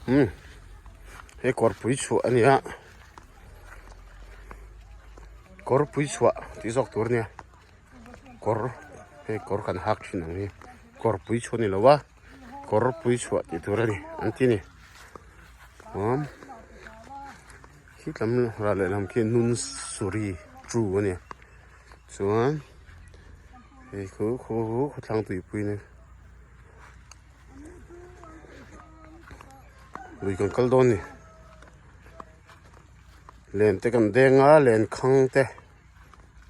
Umm he kawrpui chhuah a ni a kawrpui chhuah tih zawk tur a nia kawr hei kawr kan hak thin ang hi kawrpui chhuah a ni lo a kawrpui chhuah tih tur a ni an ti a ni umm khi lam ral lehlam khi nun suri chu a ni chuan hei khu khu khawthlang tuipui a ni. Lui kan kal dawn a ni len te kan deng a len khang te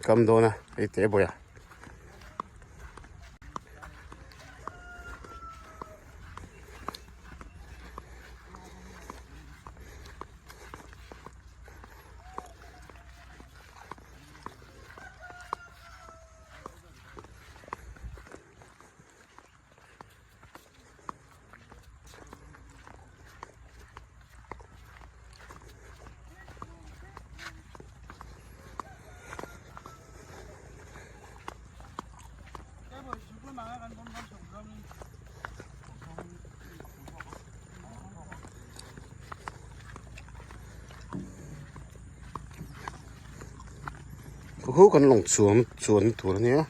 kam dawn a hei te bawih a. Khu kan lawng chuan chuan tur a nia.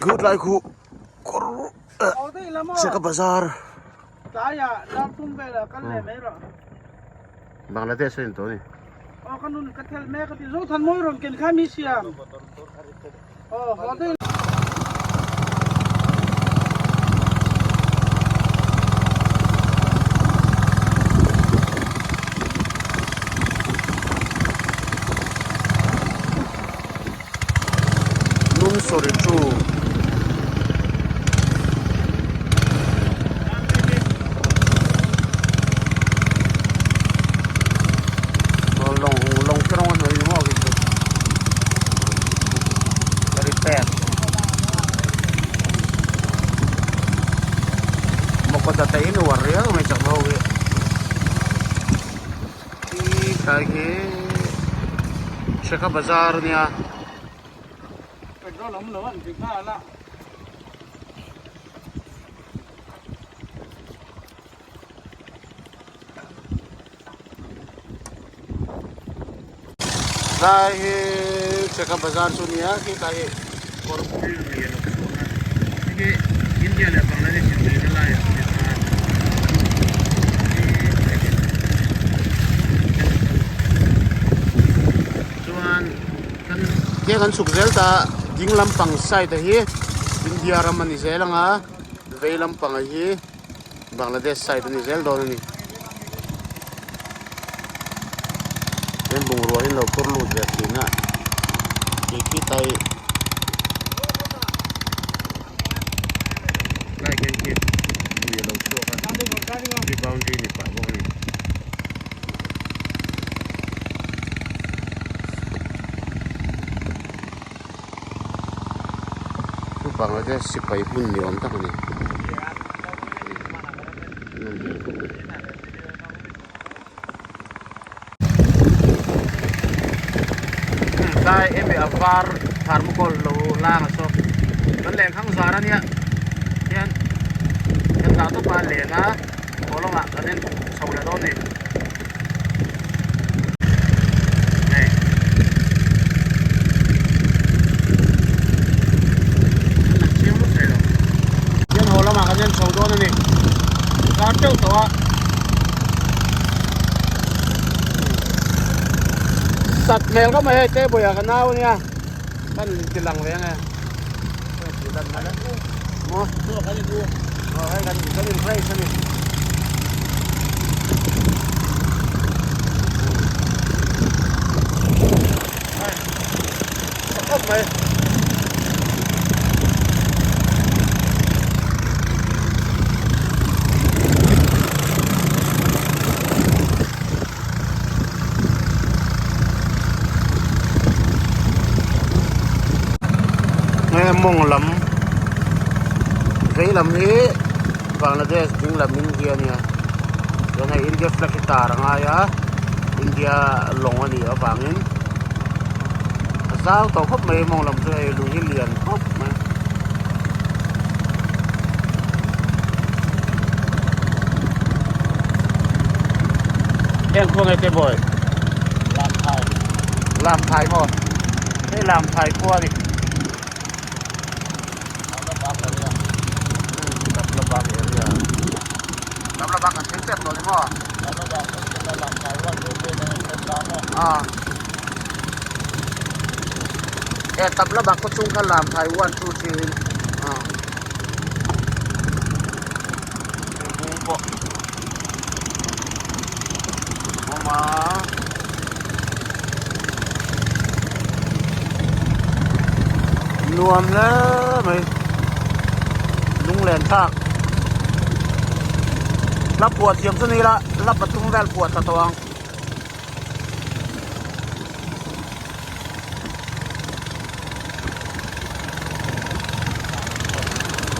Good lai khu kawr cheka bazar Bangladesh a in tawh a ni. Lungsawri chu lawng lawng te rawng a hnuai ni maw khi chu repair mawkawta te in uar riau mai chak ho hi tlai khi Shekha bazar a nia. Petrol awm lo an ti nghal a. Tlai hi Shekha bazar chu a nia khi tlai hi kawrpui lui a lo chhuak a hei hi India leh Bangladesh inrina laiah a ni ta chuan kan ke kan chhuk zel ta ding lampang side a hi India ram a ni zel ang a vei lampang a hi Bangladesh side a ni zel dawn a ni tin bungrua hi an lo phur lut ve thin a khi khi tai lai khian khi lui a lo chhuak a khi boundary ni pah bawk a ni. Chu Bangladesh sipai hmun ni awm tak a ni. Tlai emi a var thermocol lo lang a saw kan leng khang zar a nia hian kan dah tawp a leng a haw lamah kan en chho leh dawn a ni hei an lang chiang vak thei lo hian haw lamah kan en chho dawn a ni zar teuh tawh a. Sat hmel ka mai hei te bawih ah ka nau ania kan ti lang ve ange maw aw hei kan kan in race ani hei tha khawp mai. Nge mawng lam vei lam hi Bangladesh ding lam India a nia chuan hei India flag hi tar a ngai a India lawng a nih avangin a zau tawh khawp mai mawng lam chu hei lui hi lian khawp mai. Heng khua nge te bawi Lamphai Lamphai maw hei Lamphai khua a ni Taplabak area Taplabak kan thleng tep tawh ni maw a e Taplabak khaw chung kha Lamphai 1 2 3 in a bung pawh awm a. Nuam hle mai lunglen thlak la phuah thiam chu ni ila la pathum vel phuah tha tawh ang.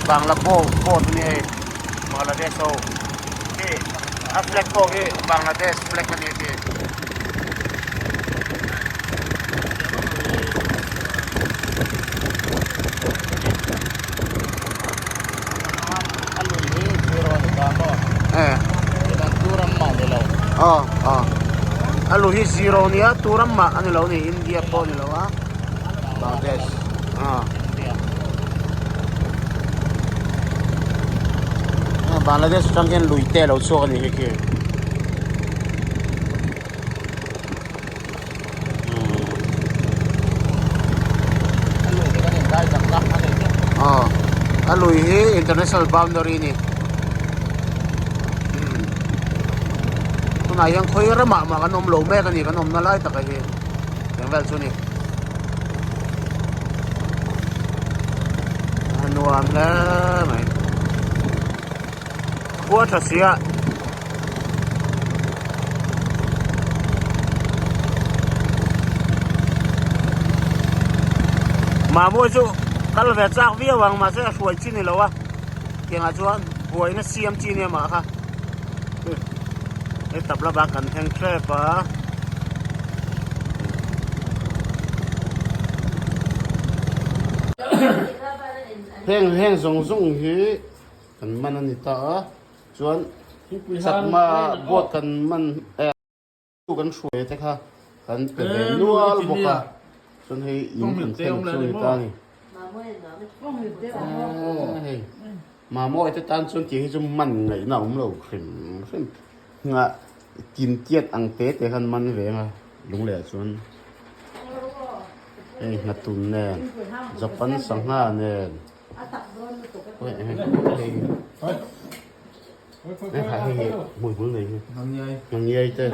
Bangla boat boat a ni hei Bangladesh ho khi a flag pawh khi Bangladesh flag a ni khi. A lu hi zero nia tu ram mah a ni lo a ni India pawh a ni lo a Bangladesh Bangladesh atang hian lui te a lo chhuak a ni hei khi. A lui hi international boundary a ni tunah hian khawi ramah mah kan awm lo mek a ni kan awmna lai taka hi eng vel chu a ni a nuam hle mai khua tha si a. Mahmuai chu kal ve chak viau ang mahse a hruai chi ni lo a tiangah chuan buaina siam chi nia mah kha hei tabla bak kan thleng tep a. Heng heng zawng zawng hi kan man a ni ta a. Chuan chakma boat kan man eh kan hruai te kha kan pe ve nual bawk a chuan hei in kan thlen chu ni ta a ni hei mamawh te tan chuan tih hi chu man ngaihna a awm lo hrim hrim nghah tin tiat ang te te khan man ve ang a lungleh chuan hei nghatun nen Japan sangha nen. Ngiai te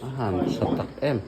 a han tha tak em.